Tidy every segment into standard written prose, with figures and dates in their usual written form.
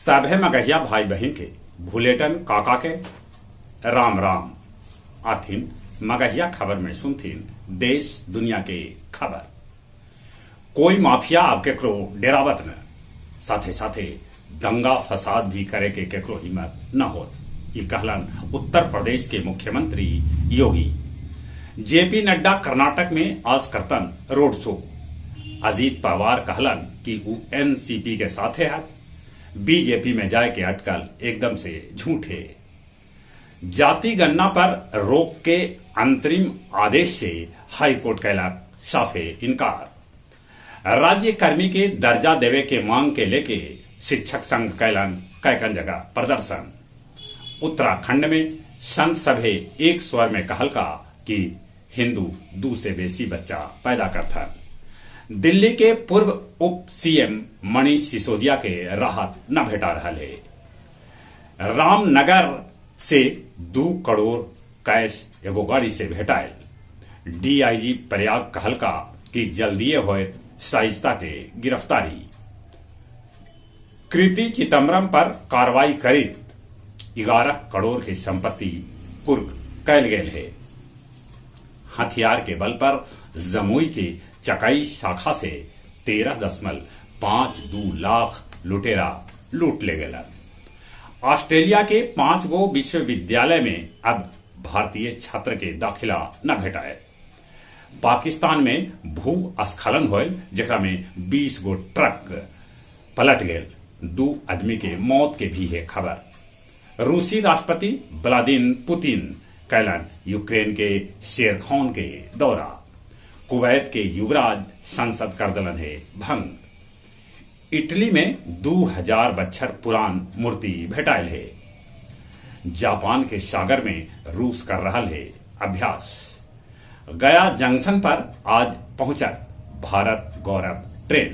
सभे मगहिया भाई बहिन के भुलेटन काका के राम राम। आथिन मगहिया खबर में सुनथिन देश दुनिया के खबर। कोई माफिया अब केकरो डेरावत न, साथे साथे दंगा फसाद भी करे के केकरो हिम्मत न होत, ई कहलन उत्तर प्रदेश के मुख्यमंत्री योगी। जेपी नड्डा कर्नाटक में आज करतन रोड शो। अजीत पवार कहलन कि ऊ एनसीपी के साथे हथ, बीजेपी में जाए के अटकल एकदम से झूठ हे। जाति गणना पर रोक के अंतरिम आदेश से हाईकोर्ट कैलक साफे इनकार। राज्य कर्मी के दर्जा देवे के मांग के लेके शिक्षक संघ कैलन कैकन जगह प्रदर्शन। उत्तराखंड में संत सभे एक स्वर में कहलका कि हिंदू दू से बेसी बच्चा पैदा करथन। दिल्ली के पूर्व उप सीएम मनीष सिसोदिया के राहत न भेटा रहल हे। रामनगर से 2 करोड़ कैश एगो गाड़ी से भेटायल। डीआईजी प्रयाग कहलका कि जल्दीए होए शाइस्ता के गिरफ्तारी। कृति चिदम्बरम पर कार्रवाई करित 11 करोड़ के संपत्ति कुर्क कैल गेल हे। हथियार के बल पर जमुई के चकाई शाखा से 13.52 लाख लुटेरा लूट ले गेलन। ऑस्ट्रेलिया के 5 गो विश्वविद्यालय में अब भारतीय छात्र के दाखिला न भेटाए। पाकिस्तान में भूस्खलन होयल, जेकरा में 20 गो ट्रक पलट गेल। 2 आदमी के मौत के भी है खबर। रूसी राष्ट्रपति व्लादिमीर पुतिन कैलन यूक्रेन के शेरखान के दौरा। कुवैत के युवराज संसद कर दलन है भंग। इटली में 2000 बच्छर पुरान मूर्ति भेटायल है। जापान के सागर में रूस कर रहल है अभ्यास। गया जंक्शन पर आज पहुंचल भारत गौरव ट्रेन।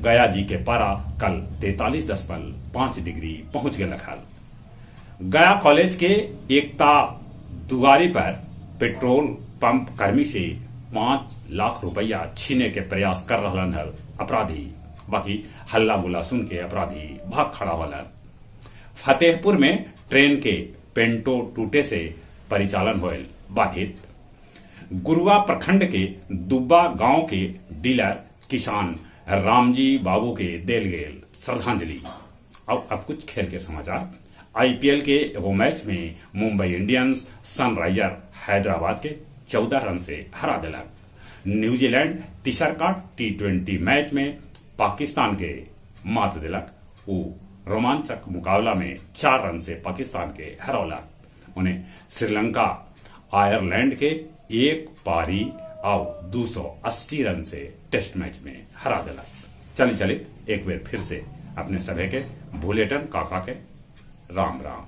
गया जी के पारा कल 43.5 डिग्री पहुंच गए हल। गया कॉलेज के एकता दुआरी पर पेट्रोल पंप कर्मी से 5 लाख रुपया छीने के प्रयास कर रहलन हल अपराधी। बाकी हल्ला गुल्ला सुन के अपराधी भाग खड़ा होलन। फतेहपुर में ट्रेन के पेंटो टूटे से परिचालन होयल बाधित। गुरुआ प्रखंड के दुब्बा गांव के डीलर किसान रामजी बाबू के देल गेल श्रद्धांजलि। अब कुछ खेल के समाचार। आईपीएल के एगो मैच में मुंबई इंडियंस सनराइजर हैदराबाद के 14 रन से हरा दिलक। न्यूजीलैंड तीसरका टी20 मैच में पाकिस्तान के मात दिलक। वो रोमांचक मुकाबला में 4 रन से पाकिस्तान के हरौलक। उन्हें श्रीलंका आयरलैंड के 1 पारी और 280 रन से टेस्ट मैच में हरा दिलक। चली चलित एक बार फिर से अपने सभे के भुलेटन काका के राम राम।